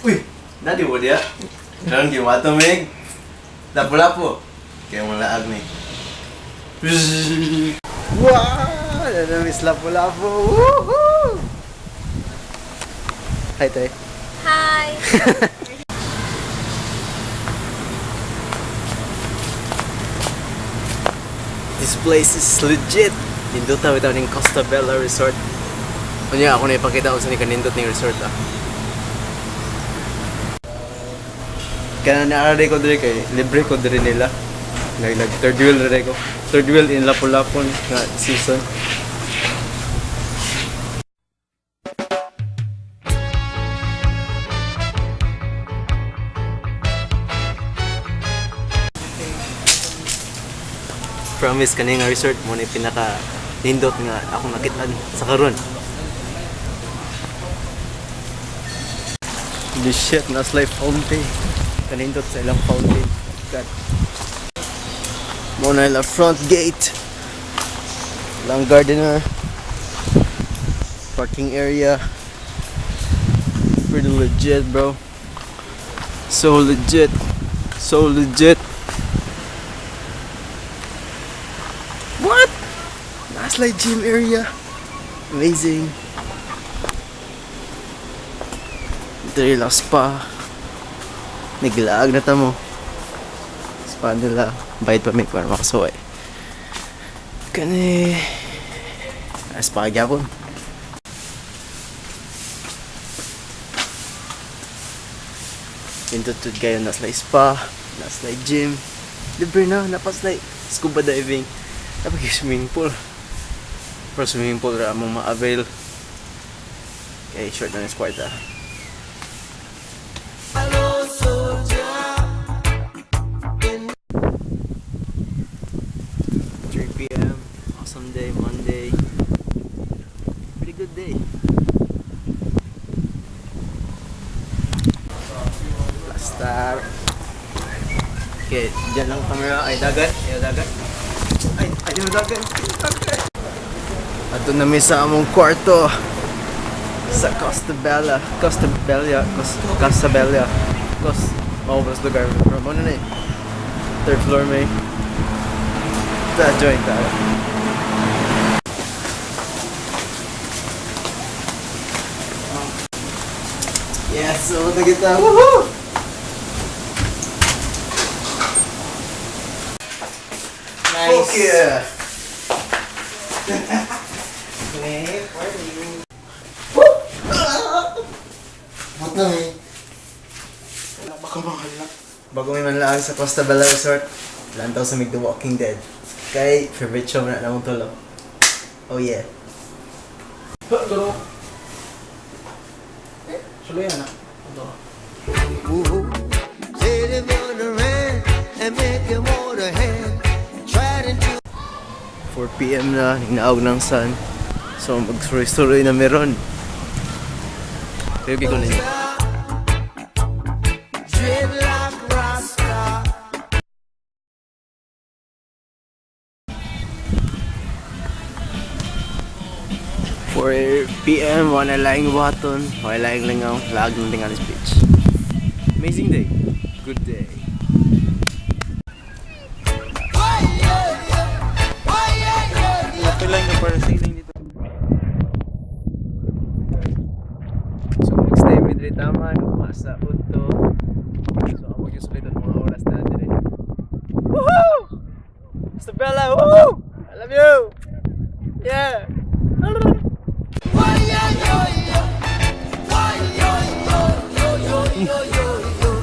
Uy, nadi mo diya. Karon gimato mig. Lapu-lapu. Kaya mo laag ni. Wow! Nanamis lapu-lapu. Woohoo! Hi, Tay. Hi! This place is legit. Nindot na bitaw ning Costa Bella Resort. Unya ako na ipakita kung saan ni kanindot ning resort ah. Kaya naaraday ko diri kay libre ko diri nila. Nag nag third wheel diri ko. Third wheel in Lapu-Lapu nga season. Promise kani nga resort mo ni pinaka nindot nga akong nakitaan sa karon. This shit, nas like fountain. Kanindot sa ilang fountain. God. Mo na ila front gate. Ilang gardener. Parking area. Pretty legit, bro. So legit. So legit. What? Nice like gym area. Amazing. Diri lang spa. Naglaag na ta mo. Spa nila. Bayad pa may para makasuway. Kani. Ah, spa gyapon. Pindot kayo na sila spa, na sila gym. Libre na, napas na scuba diving. Dapat yung swimming pool. Pero swimming pool ra among ma-avail. Kay short na ni kwarta. 3 p.m. Awesome day, Monday. Pretty good day. Plaster. Okay, dyan lang camera. Ay, dagat. Ay, dagat. Ay, ay, dagat. Dagat. Ato na mi sa among kwarto sa Costa Bella. Costa Bella. Costa Bella. Costa. Oh, basta lugar. Pero mo na eh. Third floor may. Ta, join tayo. Yes, so na kita. Woohoo! Nice. Fuck yeah! Ba't na eh? Baka mahala. Bago may manlaan sa Costa Bella Resort, lantaw sa mig The Walking Dead. Kay favorite show na namong tulo. Oh yeah. Pero... Eh, suloy na. Ito. Ooh. 4 p.m. na, hinaog ng sun. So magsuroy-suroy na meron. Pero ko ninyo. 4 p.m. Wala laing buhaton, wala laing lingaw, laag ng Tingalis Beach. Amazing day. Good day. Okay lang yung parasailing dito. So magstay mi diri taman, ugma sa udto. So amo gyud sulitan mga oras na diri. Woohoo! Isabella, woohoo! I love you. Yeah.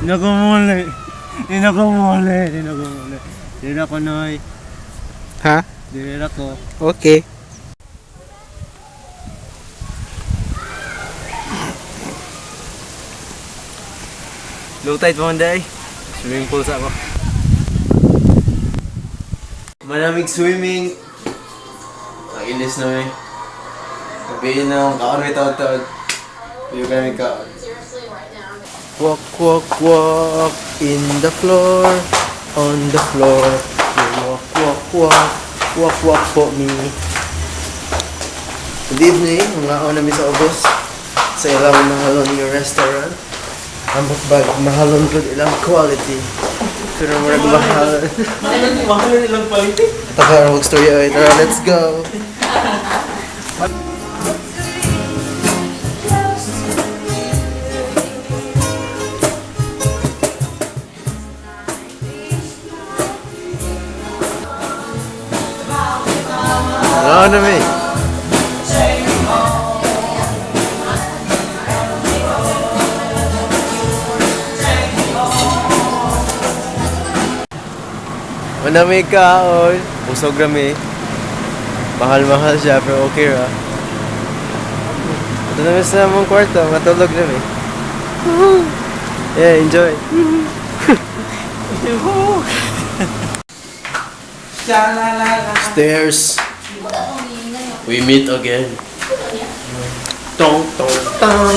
Nakumuli. Nakumuli. Nakumuli. Dili ako, Noy. Ha? Dili ako. Okay. Low tide pa man day. Swimming pool sa ako. Malamig swimming. Ang ilis na may. Sabihin na akong kaon may taon-taon. Hindi kami kaon. Walk, walk, walk in the floor, on the floor. You walk, walk, walk, walk, walk for me. Good evening, mga namin sa August sa ilang mahalon yung restaurant. Ambot bag, mahalon pud ilang quality. Pero murag mahal. Mahal na ilang quality. Taka mag story oy. Tara, let's go. Ano na mi? Wala may kaon. Busog rami. Mahal-mahal siya pero okay ra. Ito namin sa among kwarto. Matulog rami. Yeah, enjoy. Stairs. We meet again. Tong tong tong.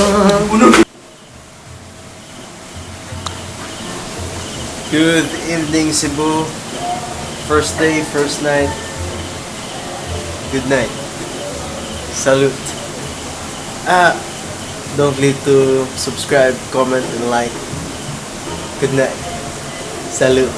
Good evening, Cebu. First day, first night. Good night. Salute. Ah, don't forget to subscribe, comment, and like. Good night. Salute.